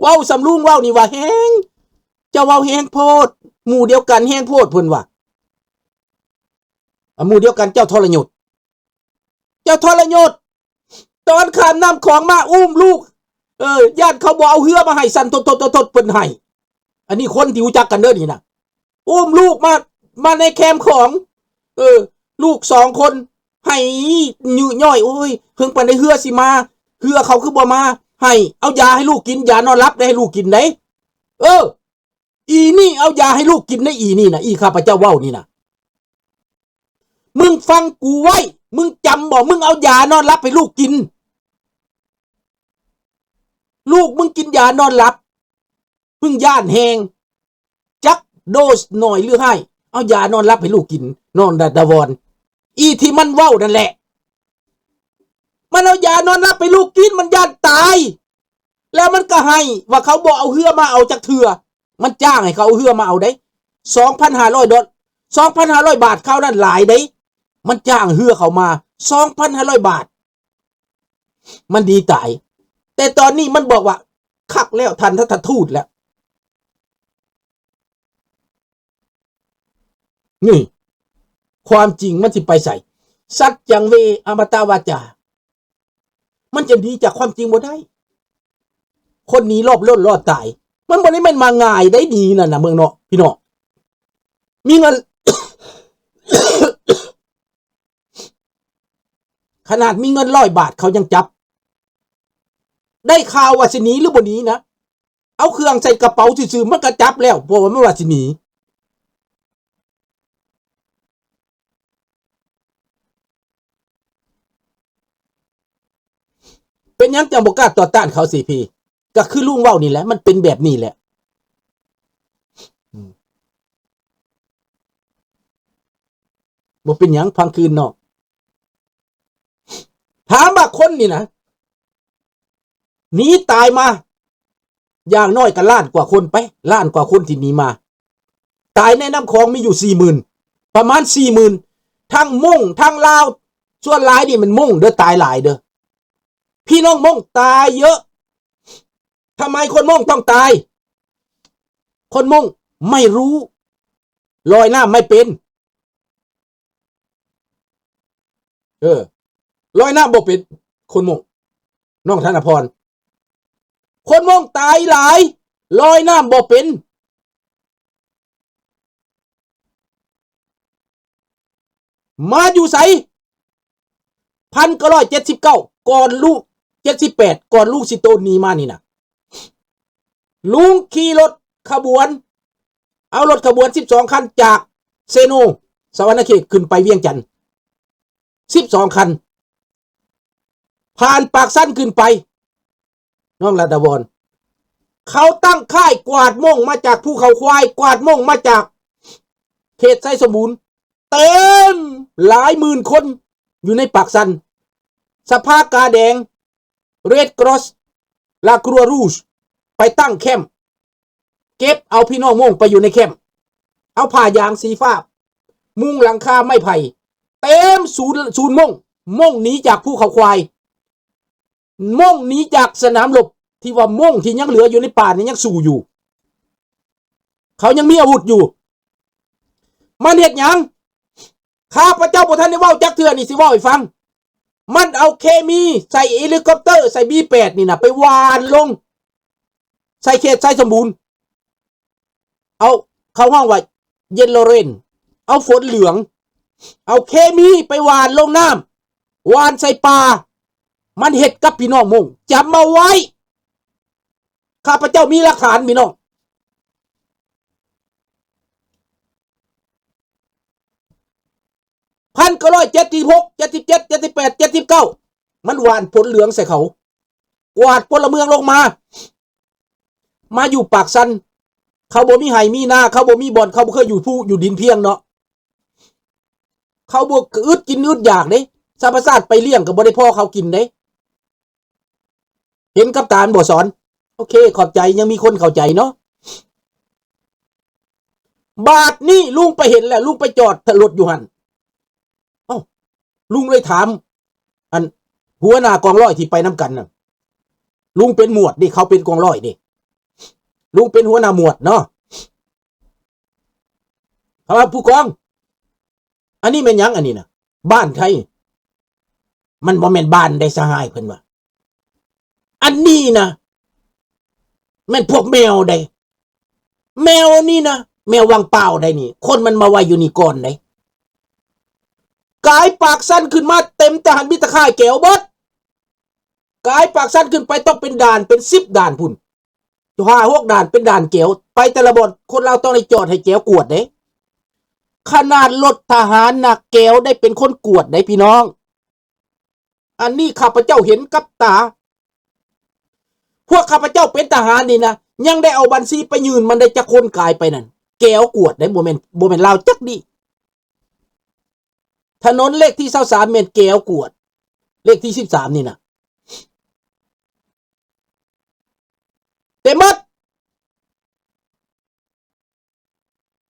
ເວົ້າສ່ຳລຸງເວົ້ານີ້ວ່າແຮງ, ເຈົ້າເວົ້າແຮງໂພດ, ໝູ່ດຽວກັນແຮງໂພດ ເພິ່ນວ່າ. ອາ ໝູ່ດຽວກັນເຈົ້າທໍລະຍົດ, ເຈົ້າທໍລະຍົດ. ຕອນຂ້າມນ້ຳຂອງມາ ອຸ້ມລູກ, ເອີ ຢ້ານເຂົາບໍ່ເອົາເຮືອມາໃຫ້ ສັ່ນໂທດໆໆ ເພິ່ນໃຫ້. ອັນນີ້ຄົນທີ່ຮູ້ຈັກກັນເດີນີ້ນະ. ອຸ້ມລູກມາ ມາໃນແຄມຂອງ ເອີ ລູກສອງຄົນ ໄຫ້ຍື້ຍ້ອຍ, ໂອ້ຍ ເຫິງປານໃດເຮືອຊິມາ, ເຮືອເຂົາຄືບໍ່ມາ, ໃຫ້ເອົາຢາໃຫ້ລູກກິນ, ຢານອນຫຼັບໄດ້ໃຫ້ລູກກິນເດ້. ເອີ ອີນີ້ເອົາຢາໃຫ້ລູກກິນເດ້ ອີນີ້ນະ, ອີຂ້າພະເຈົ້າເວົ້ານີ້ນະ. ມຶງຟັງກູໄວ້, ມຶງຈຳບໍ່, ມຶງເອົາຢານອນຫຼັບໃຫ້ລູກກິນ. ລູກມຶງກິນຢານອນຫຼັບ, ມຶງຢ້ານແຮງ, ຈັກໂດສໜ້ອຍຫຼືຮ້າຍ, ເອົາຢານອນຫຼັບໃຫ້ລູກກິນ, ນ້ອງດາດາວອນ. ອີທີ່ມັນເວົ້ານັ້ນແຫຼະ, ມັນເອົາຢານອນຫຼັບໃຫ້ລູກກິນ, ມັນຢ້ານຕາຍ. ແລ້ວມັນກໍໃຫ້ວ່າເຂົາບໍ່ເອົາເຮືອມາເອົາຈັກເທື່ອ, ມັນຈ້າງໃຫ້ເຂົາເອົາເຮືອມາເອົາເດ້. ສອງພັນຫ້າຮ້ອຍດອນ, ສອງພັນຫ້າຮ້ອຍບາດຄາວນັ້ນຫຼາຍເດ້, ມັນຈ້າງເຮືອເຂົາມາ ສອງພັນຫ້າຮ້ອຍບາດ. ມັນດີຕາຍ. ແຕ່ຕອນນີ້ມັນບອກວ່າ ຄັກແລ້ວ ທ່ານ ທ່ານທູດແລ້ວ. ນີ້ ຄວາມຈິງມັນຊິໄປໃສ? ສັດຈັງເວ ອະມະຕະວາຈາ. ມັນຈະໜີຈາກຄວາມຈິງບໍ່ໄດ້. ຄົນໜີລອບລົ້ນລອດຕາຍ ມັນບໍ່ໄດ້ແມ່ນມາງ່າຍໄດ້ໜີນັ້ນນະ ເມືອງເນາະ ພີ່ນ້ອງ. ມີເງິນ ຂະໜາດມີເງິນຮ້ອຍບາດເຂົາຍັງຈັບ. ໄດ້ຂ່າວວ່າຊິໜີຫຼືບໍ່ໜີນະ, ເອົາເຄື່ອງໃສ່ກະເປົາຊື່ໆ ມັນກໍຈັບແລ້ວ ເພາະວ່າມັນວ່າຊິໜີ. ເປັນຫຍັງຈັ່ງບໍ່ກ້າຕໍ່ຕ້ານເຂົາ ຊີພີ? ກໍຄືລຸງເວົ້ານີ້ແຫຼະ, ມັນເປັນແບບນີ້ແຫຼະ. ອືມ ບໍ່ເປັນຫຍັງ, ຟັງຄືນນອກ. ຖາມວ່າຄົນນີ້ນະ ໜີຕາຍມາ ຢ່າງໜ້ອຍກໍລ້ານກວ່າຄົນໄປ, ລ້ານກວ່າຄົນທີ່ໜີມາ. ຕາຍໃນນ້ຳຂອງມີຢູ່ສີ່ໝື່ນ, ປະມານສີ່ໝື່ນ, ທັງມົ້ງ ທັງລາວ. ສ່ວນຫຼາຍນີ້ແມ່ນມົ້ງເດີ, ຕາຍຫຼາຍເດີ. ພີ່ນ້ອງມົ້ງຕາຍເຍອະ. ທຳໄມຄົນມົ້ງຕ້ອງຕາຍ? ຄົນມົ້ງໄມ່ຮູ້ ລອຍນ້ຳໄມ່ເປັນ. ເອີ ລອຍນ້ຳບໍ່ເປັນ ຄົນມົ້ງ. ນ້ອງທະນະພອນ, ຄົນມົ້ງຕາຍຫຼາຍ ລອຍນ້ຳບໍ່ເປັນ. ມາຢູ່ໃສ? ພັນເກົ້າຮ້ອຍເຈັດສິບເກົ້າ ກ່ອນລຸງ ເຈັດສິບແປດ ກ່ອນລຸງຊິໂຕນໜີມານີ້ນະ, ລຸງຂີ່ລົດຂະບວນ ເອົາລົດຂະບວນສິບສອງຄັນ ຈາກເຊໂນ ສະຫວັນນະເຂດ ຂຶ້ນໄປວຽງຈັນ ສິບສອງຄັນ, ຜ່ານປາກຊັນຂຶ້ນໄປ. ນ້ອງລາດາວອນ, ເຂົາຕັ້ງຄ້າຍກວາດມົ້ງມາຈາກພູເຂົາຄວາຍ, ກວາດມົ້ງມາຈາກເຂດໄຊສົມບູນ, ເຕັມຫຼາຍໝື່ນຄົນຢູ່ໃນປາກຊັນ. ສະພາກາແດງ Red Cross, La Croix Rouge ໄປຕັ້ງແຄ້ມ ເກັບເອົາພີ່ນ້ອງມົ້ງໄປຢູ່ໃນແຄ້ມ, ເອົາຜ້າຢາງສີຟ້າ ມຸງຫຼັງຄາໄມ້ໄຜ່ ເຕັມສູນ ສູນມົ້ງ. ມົ້ງໜີຈາກພູເຂົາຄວາຍ, ມົ້ງໜີຈາກສະໜາມລົບ ທີ່ວ່າມົ້ງທີ່ຍັງເຫຼືອຢູ່ໃນປ່ານີ້ຍັງສູ້ຢູ່, ເຂົາຍັງມີອາວຸດຢູ່. ມັນເຮັດຫຍັງ? ຂ້າພະເຈົ້າບໍ່ທັນໄດ້ເວົ້າຈັກເທື່ອນີ້ ຊິເວົ້າໃຫ້ຟັງ. ມັນເອົາເຄມີໃສ່ເຮລິຄອບເຕີ ໃສ່ບີແປດນີ້ນະ ໄປຫວ່ານລົງໃສ່ເຂດໄຊສົມບູນ. ເອົາ ເຂົາຮ້ອງວ່າ Yellow Rain, ເອົາຝົນເຫຼືອງ, ເອົາເຄມີໄປຫວ່ານລົງນ້ຳ, ຫວ່ານໃສ່ປ່າ. ມັນເຮັດກັບພີ່ນ້ອງມົ້ງ, ຈຳເອົາໄວ້. ຂ້າພະເຈົ້າມີຫຼັກຖານ ພີ່ນ້ອງ. ພັນເກົ້າຮ້ອຍເຈັດສິບຫົກ ເຈັດສິບເຈັດ ເຈັດສິບແປດ ເຈັດສິບເກົ້າ ມັນຫວ່ານຝົນເຫຼືອງໃສ່ເຂົາ, ກວາດພົນລະເມືອງລົງມາ, ມາຢູ່ປາກຊັນ. ເຂົາບໍ່ມີໄຮ່ມີນາ, ເຂົາບໍ່ມີບ່ອນ, ເຂົາບໍ່ເຄີຍຢູ່ພູ ຢູ່ດິນພຽງເນາະ. ເຂົາບໍ່ອຶດກິນອຶດຢາກເດ້, ສຳປະຊາດໄປລ້ຽງກໍບໍ່ໄດ້ພໍເຂົາກິນເດ້. ເຫັນກັບຕາບໍ່ສອນ? ໂອເຄ ຂອບໃຈ, ຍັງມີຄົນເຂົ້າໃຈເນາະ. ບາດນີ້ລຸງໄປເຫັນແລ້ວ, ລຸງໄປຈອດລົດຢູ່ຫັ້ນ. ເອົ້າ, ລຸງເລີຍຖາມ ອັນ ຫົວໜ້າກອງຮ້ອຍທີ່ໄປນຳກັນນະ, ລຸງເປັນໝວດເດ້, ເຂົາເປັນກອງຮ້ອຍເດ້. ລຸງເປັນຫົວໜ້າໝວດເນາະ. ເຂົາວ່າ ຜູ້ກອງ ອັນນີ້ແມ່ນຫຍັງ? ອັນນີ້ນະ ບ້ານໃຜ? ມັນບໍ່ແມ່ນບ້ານໃດສະຫາຍ ເພິ່ນວ່າ ອັນນີ້ນະ ແມ່ນພວກແມວໃດ ແມວນີ້ນະ ແມວວັງປາວໃດນີ້ ຄົນມັນມາໄວ້ຢູ່ນີ້ກ່ອນໃດ. ກາຍປາກຊັນຂຶ້ນມາເຕັມແຕ່ຫັ້ນ ມີແຕ່ຄ້າຍແກວເບິດ. ກາຍປາກຊັນຂຶ້ນໄປຕ້ອງເປັນດ່ານ ເປັນສິບດ່ານພຸ້ນ ຫ້າຫົກດ່ານ ເປັນດ່ານແກວ. ໄປແຕ່ລະບ່ອນ ຄົນລາວຕ້ອງໄດ້ຈອດໃຫ້ແກວກວດເດ້. ຂະໜາດລົດທະຫານນະ ແກວໄດ້ເປັນຄົນກວດເດ້ພີ່ນ້ອງ. ອັນນີ້ຂ້າພະເຈົ້າເຫັນກັບຕາ. ພວກຂ້າພະເຈົ້າເປັນທະຫານນີ້ນະ ຍັງໄດ້ເອົາບັນຊີໄປຍື່ນມັນໄດ້ຈັກຄົນກາຍໄປນັ້ນ ແກວກວດເດ້ ບໍ່ແມ່ນ ບໍ່ແມ່ນລາວຈັກດີ້. ຖະໜົນເລກທີຊາວສາມແມ່ນແກວກວດ ເລກທີສິບສາມນີ້ນະ ເຕັມໝົດ.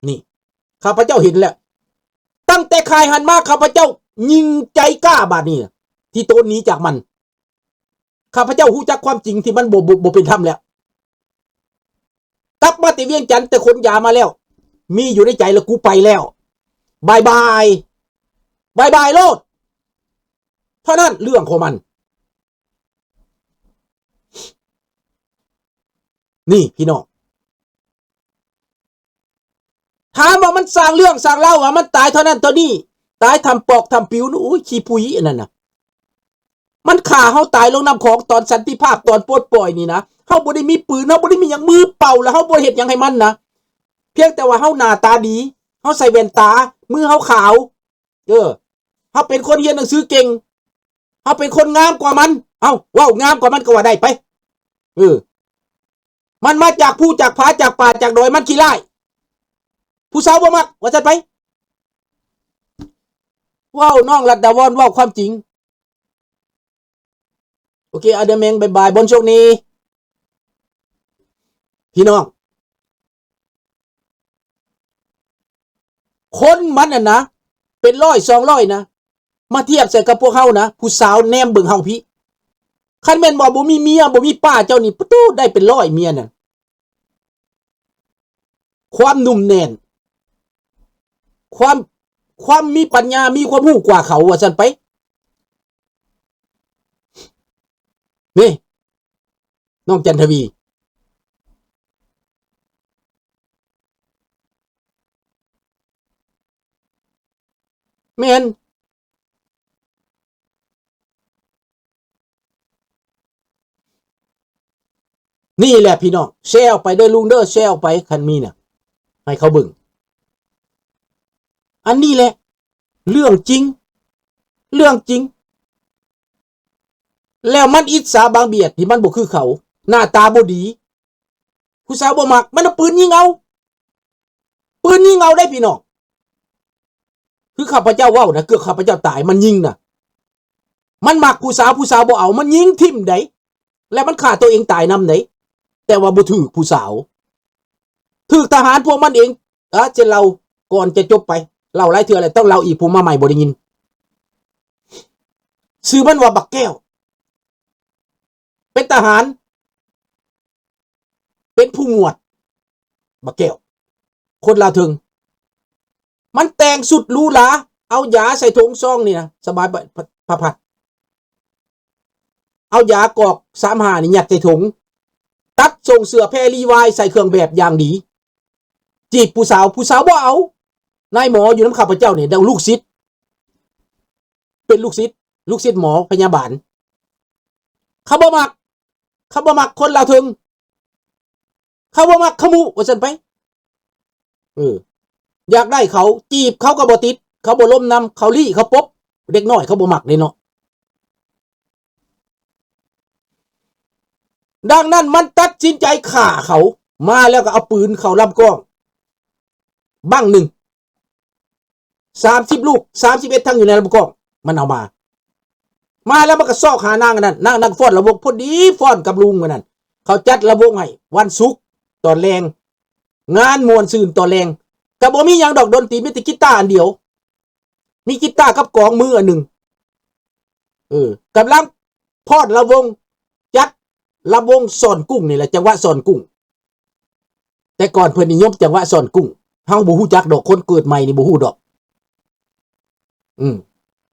ນີ້ ຂ້າພະເຈົ້າເຫັນແລ້ວ ຕັ້ງແຕ່ຂາຍຫັ້ນມາ ຂ້າພະເຈົ້າຍິ່ງໃຈກ້າບາດນີ້ ທີ່ໂຕນໜີຈາກມັນ. ຂ້າພະເຈົ້າຮູ້ຈັກຄວາມຈິງທີ່ມັນບໍ່ ບໍ່ ບໍ່ເປັນທຳແລ້ວ. ກັບມາແຕ່ວຽງຈັນ ແຕ່ຂົນຢາມາແລ້ວ ມີຢູ່ໃນໃຈແລ້ວ ກູໄປແລ້ວ ບາຍບາຍ ບາຍບາຍໂລດ ເທົ່ານັ້ນເລື່ອງຂອງມັນ. ນີ້ພີ່ນ້ອງ ຖາມວ່າມັນສ້າງເລື່ອງສ້າງລາວວ່າມັນຕາຍເທົ່ານັ້ນເທົ່ານີ້ ຕາຍຖ້ຳປອກຖ້ຳປິວ ໂອ້ຍ ຂີ້ຜຸຍອັນນັ້ນນະ. ມັນຂ້າເຮົາຕາຍລົງນ້ຳຂອງຕອນສັນຕິພາບ ຕອນປົດປ່ອຍນີ້ນະ. ເຮົາບໍ່ໄດ້ມີປືນ ເຮົາບໍ່ໄດ້ມີຫຍັງ ມືເປົ່າ ແລ້ວເຮົາບໍ່ເຮັດຫຍັງໃຫ້ມັນນະ. ພຽງແຕ່ວ່າເຮົາໜ້າຕາດີ ເຮົາໃສ່ແວ່ນຕາ ມືເຮົາຂາວ ເອີ ເຮົາເປັນຄົນຮຽນໜັງສືເກັ່ງ ເຮົາເປັນຄົນງາມກວ່າມັນ. ເອົ້າ ເວົ້າງາມກວ່າມັນກໍວ່າໄດ້ໄປ. ເອີ ມັນມາຈາກພູຈາກຜາ ຈາກປ່າຈາກດອຍ ມັນຂີ້ລ້າຍ ຜູ້ສາວບໍ່ມັກ ວ່າຊັ້ນໄປ. ເວົ້າ ນ້ອງລັດດາວອນເວົ້າຄວາມຈິງ. ໂອເຄ ອາເດີແມງ ບາຍບາຍ ບອນໂຊກດີ ພີ່ນ້ອງ. ຄົນມັນນັ້ນນະ ເປັນຮ້ອຍສອງຮ້ອຍນະ ມາທຽບໃສ່ກັບພວກເຮົານະ ຜູ້ສາວແນມເບິ່ງເຮົາພີ້. ຄັນແມ່ນວ່າບໍ່ມີເມຍ ບໍ່ມີປ້າເຈົ້ານີ້ ປະຕູ ໄດ້ເປັນຮ້ອຍເມຍນັ້ນ. ຄວາມໜຸ່ມແໜ້ນ ຄວາມ ຄວາມມີປັນຍາ ມີຄວາມຮູ້ກວ່າເຂົາ ວ່າຊັ້ນໄປ. ນີ້ ນ້ອງຈັນທະວີ ແມ່ນ. ນີ້ແຫຼະພີ່ນ້ອງ ແຊອອກໄປເດີລຸງເດີ ແຊອອກໄປ ຄັນມີນະ ໃຫ້ເຂົາເບິ່ງ. ອັນນີ້ແຫຼະເລື່ອງຈິງ ເລື່ອງຈິງ. ແລ້ວມັນອິດສາບາງບຽດທີ່ມັນບໍ່ຄືເຂົາ ໜ້າຕາບໍ່ດີ ຜູ້ສາວບໍ່ມັກ ມັນເອົາປືນຍິງເອົາ ປືນຍິງເອົາເດ້ພີ່ນ້ອງ. ຄືຂ້າພະເຈົ້າເວົ້ານະ ເກືອບຂ້າພະເຈົ້າຕາຍ ມັນຍິງນະ ມັນມັກຜູ້ສາວ ຜູ້ສາວບໍ່ເອົາ ມັນຍິງຖິ້ມໃດ ແລະມັນຂ້າຕົວເອງຕາຍນຳໃດ. ແຕ່ວ່າບໍ່ຖືກຜູ້ສາວ ຖືກທະຫານພວກມັນເອງ. ອາ ຈະເລົ່າກ່ອນຈະຈົບໄປ ເລົ່າຫຼາຍເທື່ອແລ້ວ ຕ້ອງເລົ່າອີກ ຜູ້ມາໃໝ່ບໍ່ໄດ້ຍິນ. ຊື່ມັນວ່າບັກແກ້ວ ເປັນທະຫານ ເປັນຜູ້ໝວດ ບັກແກ້ວ ຄົນລາວເທິງ. ມັນແຕ່ງຊຸດຫຼູຫຼາ ເອົາຢາໃສ່ຖົງຊອງນີ້ນະ ສະບາຍ ພະ ພະພັດ ເອົາຢາກອກສາມຫ້ານີ້ຍັດໃສ່ຖົງ ຕັດສົ່ງເສື້ອແພລີວາຍ ໃສ່ເຄື່ອງແບບຢ່າງດີ ຈີບຜູ້ສາວ ຜູ້ສາວບໍ່ເອົາ. ນາຍໝໍຢູ່ນຳຂ້າພະເຈົ້ານີ້ ເອົາລູກສິດ ເປັນລູກສິດ ລູກສິດໝໍພະຍາບານ. ເຂົາບໍ່ມັກ ເຂົາບໍ່ມັກຄົນລາວເທິງ ເຂົາບໍ່ມັກຂະມຸ ວ່າຊັ້ນໄປ. ເອີ ຢາກໄດ້ເຂົາ ຈີບເຂົາກໍບໍ່ຕິດ ເຂົາບໍ່ລົມນຳ ເຂົາລີ້ ເຂົາປົບ ເດັກນ້ອຍເຂົາບໍ່ມັກເດ້ເນາະ. ດັ່ງນັ້ນມັນຕັດສິນໃຈຂ້າເຂົາ ມາແລ້ວກໍເອົາປືນເຂົ້າລຳກ້ອງບັ້ງໜຶ່ງ ສາມສິບລູກ ສາມສິບເອັດທັງຢູ່ໃນລຳກ້ອງ ມັນເອົາມາ ມາແລ້ວມັນກໍຊອກຫານາງອັນນັ້ນ ນາງ ນາງຟ້ອນລຳວົງ ພໍດີຟ້ອນກັບລຸງມື້ນັ້ນ ເຂົາຈັດລຳວົງໃຫ້ວັນສຸກຕອນແລງ ງານມ່ວນຊື່ນຕອນແລງ ກໍບໍ່ມີຫຍັງດອກດົນຕີ ມີແຕ່ກີຕາອັນດຽວ ມີກີຕາກັບກອງມືອັນໜຶ່ງ ເອີ ກຳລັງຟ້ອນລຳວົງ ຈັດລຳວົງສອນກຸ້ງນີ້ແຫຼະ ຈັງຫວະສອນກຸ້ງ ແຕ່ກ່ອນເພິ່ນນິຍົມຈັງຫວະສອນກຸ້ງ. ເຮົາບໍ່ຮູ້ຈັກດອກ, ຄົນເກີດໃໝ່ນີ້ບໍ່ຮູ້ດອກ. ອືມ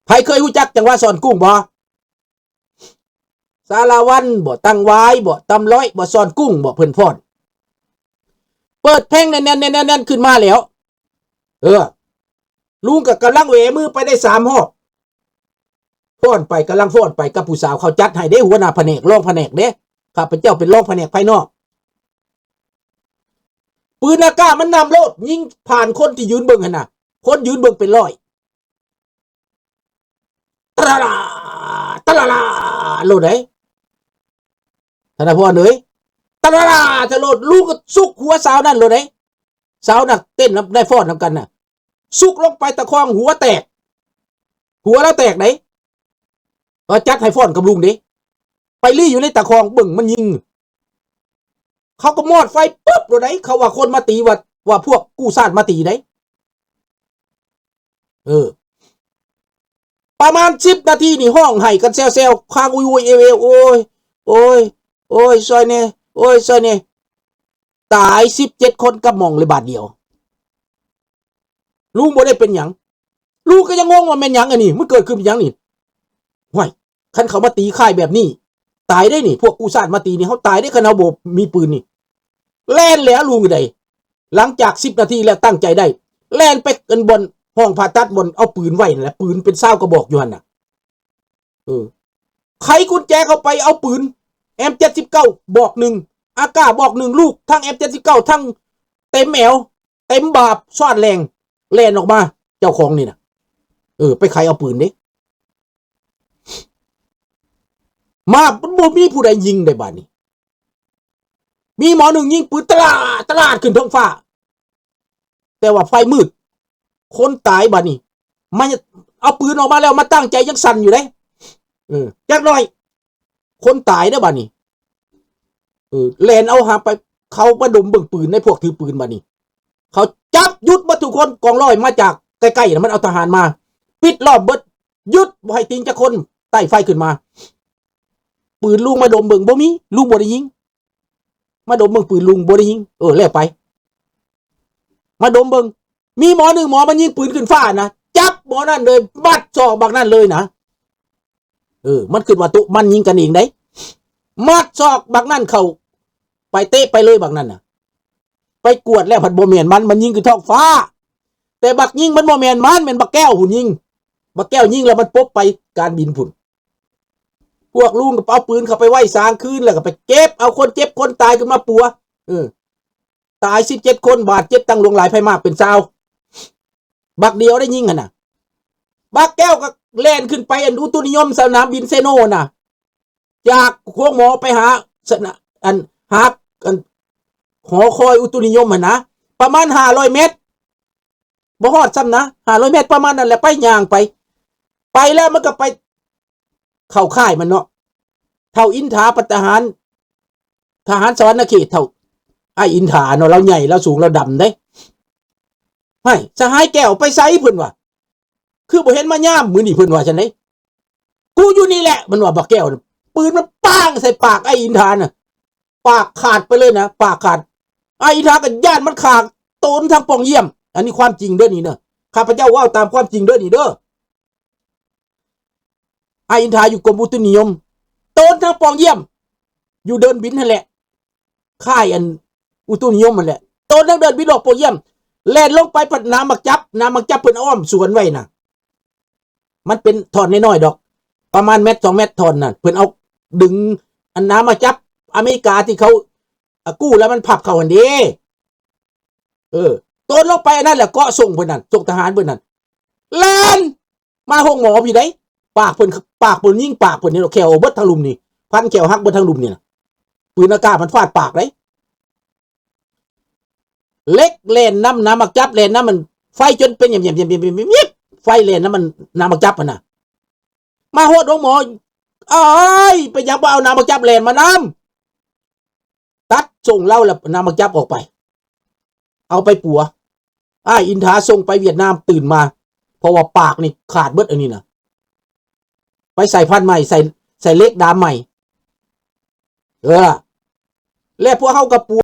ໃຜເຄີຍຮູ້ຈັກຈັງຫວະສອນກຸ້ງບໍ່? ສາລະວັນບໍ, ຕັງຫວາຍບໍ, ຕຳຫຼອຍບໍ, ສອນກຸ້ງບໍ, ເພິ່ນຟ້ອນ ເປີດເພງແໜ້ນໆໆໆຂຶ້ນມາແລ້ວ. ເອີ ລຸງກໍກຳລັງແຫວມືໄປໄດ້ສາມຮອບ ຟ້ອນໄປ, ກຳລັງຟ້ອນໄປກັບຜູ້ສາວ. ເຂົາຈັດໃຫ້ເດ້, ຫົວໜ້າພະແນກ, ຮອງພະແນກເດ້, ຂ້າພະເຈົ້າເປັນຮອງພະແນກພາຍນອກ. ປືນອາກາດມັນນຳໂລດ, ຍິງຜ່ານຄົນທີ່ຢືນເບິ່ງຫັ້ນນະ, ຄົນຢືນເບິ່ງເປັນຮ້ອຍ. ຕະລະລາ ຕະລະລາໂລດເດ້ ທະນະພອນເອີຍ. ຕະລະລາ ຕະໂລດ, ລຸງກໍຊຸກຫົວສາວນັ້ນໂລດເດ້. ສາວນັກເຕັ້ນນຳ ໄດ້ຟ້ອນນຳກັນນະ, ຊຸກລົງໄປຕະຄອງ, ຫົວແຕກ, ຫົວລາວແຕກເດ້. ວ່າຈັດໃຫ້ຟ້ອນກັບລຸງເດ້, ໄປລີ້ຢູ່ໃນຕະຄອງເບິ່ງມັນຍິງ. ເຂົາກໍມອດໄຟປຶບໂລດໄດ໋. ເຂົາວ່າຄົນມາຕີ ວ່າ ວ່າພວກກູ້ຊາດມາຕີໄດ໋. ເອີ ປະມານສິບນາທີນີ້ຮ້ອງໄຫ້ກັນແຊວໆ ຄາງອຸຍໆເອວໆ ໂອ້ຍ ໂອ້ຍ ໂອ້ຍ ຊ່ອຍແດ່ ໂອ້ຍ ຊ່ອຍແດ່. ຕາຍສິບເຈັດຄົນກັບໝ່ອງເລີຍບາດດຽວ. ລຸງບໍ່ໄດ້ເປັນຫຍັງ. ລຸງກໍຍັງງົງວ່າແມ່ນຫຍັງອັນນີ້ ມັນເກີດຂຶ້ນເປັນຫຍັງນີ້. ຫ້ວຍ ຄັນເຂົາມາຕີຄ້າຍແບບນີ້ ຕາຍເດ້ນີ້, ພວກກູ້ຊາດມາຕີນີ້ ເຮົາຕາຍເດ້ ຄັນເຮົາບໍ່ມີປືນນີ້. ແລ່ນແລ້ວລຸງກໍໄດ້ ຫຼັງຈາກສິບນາທີແລ້ວຕັ້ງໃຈໄດ້ ແລ່ນໄປອັນບ່ອນຫ້ອງຜ່າຕັດ ບ່ອນເອົາປືນໄວ້ນັ້ນແຫຼະ, ປືນເປັນຊາວກະບອກຢູ່ຫັ້ນນະ. ເອີ ໄຂກຸນແຈເຂົ້າໄປເອົາປືນ ເອັມເຈັດສິບເກົ້າ ບອກໜຶ່ງ, ອາກາ ບອກໜຶ່ງລູກ, ທັງ ເອັມເຈັດສິບເກົ້າ ທັງເຕັມແອວ ເຕັມບ່າ ຊາດແລ່ນ ແລ່ນອອກມາ ເຈົ້າຂອງນີ້ນະ. ເອີ ໄປໄຂເອົາປືນເດ້ ມາ ມັນບໍ່ມີຜູ້ໃດຍິງໄດ້ບາດນີ້. ມີໝໍໜຶ່ງຍິງປືນຕະຫຼາດ ຕະຫຼາດຂຶ້ນເທິງຟ້າ, ແຕ່ວ່າໄຟມືດ ຄົນຕາຍບາດນີ້. ມາເອົາປືນອອກມາແລ້ວ ມາຕັ້ງໃຈຍັງສັ່ນຢູ່ເດ້. ເອີ ຈັກໜ້ອຍ ຄົນຕາຍເດ້ບາດນີ້. ເອີ ແລ່ນເອົາຫາໄປ ເຂົາມາດົມເບິ່ງປືນໃນພວກຖືປືນບາດນີ້. ເຂົາຈັບຢຸດໝົດທຸກຄົນ. ກອງຮ້ອຍມາຈາກໃກ້ໆນະ ມັນເອົາທະຫານມາປິດລ້ອມເບິດ, ຢຸດ ບໍ່ໃຫ້ຕີງຈັກຄົນ. ໄຕ້ໄຟຂຶ້ນມາ ປືນລຸງມາດົມເບິ່ງ ບໍ່ມີ, ລຸງບໍ່ໄດ້ຍິງ. ມາດົມເບິ່ງ ປືນລຸງບໍ່ໄດ້ຍິງ. ເອີ ແລ້ວໄປ ມາດົມເບິ່ງ ມີໝໍໜຶ່ງ ໝໍມັນຍິງປືນຂຶ້ນຟ້ານະ, ຈັບໝໍນັ້ນເລີຍ ມັດສອກບັກນັ້ນເລີຍນະ. ເອີ ມັນຄິດວ່າໂຕະມັນຍິງກັນເອງເດ້, ມັດສອກບັກນັ້ນເຂົ້າໄປ ເຕະໄປເລີຍບັກນັ້ນນະ. ໄປກວດແລ້ວພັດບໍ່ແມ່ນມັນ, ມັນຍິງຂຶ້ນທ້ອງຟ້າ. ແຕ່ບັກຍິງມັນບໍ່ແມ່ນມັນ, ແມ່ນບັກແກ້ວພຸ້ນຍິງ. ບັກແກ້ວຍິງແລ້ວມັນປົບໄປການບິນພຸ້ນ. ພວກລຸງກໍເອົາປືນເຂົ້າໄປໄວ້ສາງຄືນ ແລ້ວກໍໄປເກັບເອົາຄົນເຈັບຄົນຕາຍຂຶ້ນມາປົວ. ເອີ ຕາຍສິບເຈັດຄົນ, ບາດເຈັບຕັ້ງຫຼວງຫຼາຍ, ໄພມາກເປັນຊາວ. ບັກດຽວໄດ້ຍິງຫັ້ນນະ. ບັກແກ້ວກໍແລ່ນຂຶ້ນໄປອັນອຸຕຸນິຍົມສະໜາມບິນເຊໂນນະ, ຈາກໂຮງໝໍໄປຫາສະໜາ ອັນ ຫາ ອັນ ຫໍຄອຍອຸຕຸນິຍົມຫັ້ນນະ ປະມານຫ້າຮ້ອຍແມັດ, ບໍ່ຮອດຊ້ຳນະ ຫ້າຮ້ອຍແມັດປະມານນັ້ນແຫຼະ. ໄປ ຍ່າງໄປ ໄປແລ້ວມັນກໍໄປເຂົ້າຄ້າຍມັນເນາະ. ເຖົ້າອິນທາ ພັນທະຫານ ທະຫານສະຫວັນນະເຂດ ເຖົ້າອ້າຍອິນທາເນາະ, ລາວໃຫຍ່ ລາວສູງ ລາວດຳເດ້. ໃຫ້ສະຫາຍແກ້ວໄປໃສ ເພິ່ນວ່າ, ຄືບໍ່ເຫັນມາຍາມມື້ນີ້ ເພິ່ນວ່າຊັ້ນເດ້. ກູຢູ່ນີ້ແຫຼະ ມັນວ່າ ບັກແກ້ວນະ. ປືນມັນປ້າງໃສ່ປາກອ້າຍອິນທານະ, ປາກຂາດໄປເລີຍນະ, ປາກຂາດ. ອ້າຍອິນທາກໍຢ້ານມັນຂ້າ ໂຕນທາງປ່ອງຢ້ຽມ. ອັນນີ້ຄວາມຈິງເດີນີ້ເນາະ, ຂ້າພະເຈົ້າເວົ້າຕາມຄວາມຈິງເດີນີ້ເດີ. ອ້າຍອິນທາຢູ່ກົມອຸຕຸນິຍົມ, ໂຕນທາງປ່ອງຢ້ຽມ ຢູ່ເດີ່ນບິນຫັ້ນແຫຼະ, ຄ້າຍອັນອຸຕຸນິຍົມຫັ້ນແຫຼະ, ໂຕນທາງເດີ່ນບິນອອກປ່ອງຢ້ຽມ. ແລ່ນລົງໄປພັດໜາມໝາກຈັບ, ໜາມໝາກຈັບເພິ່ນອ້ອມສວນໄວ້ນະ. ມັນເປັນທ່ອນນ້ອຍໆດອກ, ປະມານແມັດສອງແມັດທ່ອນນະ. ເພິ່ນເອົາດຶງອັນໜາມໝາກຈັບອາເມລິກາທີ່ເຂົາ ອາ ກູ້ແລ້ວມັນພັບເຂົ້າຫັ້ນເດ້. ເອີ ໂຕນລົງໄປອັນນັ້ນແຫຼະ, ເກາະສົ່ງເພິ່ນນັ້ນ, ສົ່ງທະຫານເພິ່ນນັ້ນ. ແລ່ນ ມາໂຮງໝໍພີ້ໃດ໋. ປາກເພິ່ນ ປາກເພິ່ນຍິງປາກເພິ່ນນີ້ ແຂ້ວເບິດທາງລຸ່ມນີ້, ພັນແຂ້ວຫັກເບິດທາງລຸ່ມນີ້ນະ. ປືນອາກາດມັນຟາດປາກເດ້. ເຫຼັກແລ່ນນຳໜາມໝາກຈັບ, ແລ່ນນຳມັນ ໄຟຈົນເປັນແຫຍບໆ ໄຟແລ່ນນຳມັນ ໜາມໝາກຈັບຫັ້ນນະ. ມາຮອດໂຮງໝໍ, ອ້າຍ ເປັນຫຍັງບໍ່ເອົາໜາມໝາກຈັບແລ່ນມານຳ? ຕັດສົ່ງລາວແລ້ວ ນຳມາຈັບອອກໄປ ເອົາໄປປົວ. ອ້າຍອິນທາສົ່ງໄປຫວຽດນາມ ຕື່ນມາ ເພາະວ່າປາກນີ້ຂາດເບິດ ອັນນີ້ນະ. ໄປໃສ່ພັນໃໝ່ ໃສ່ ໃສ່ເຫຼັກດາມໃໝ່. ເອີ ແລະ ພວກເຮົາກໍປົວ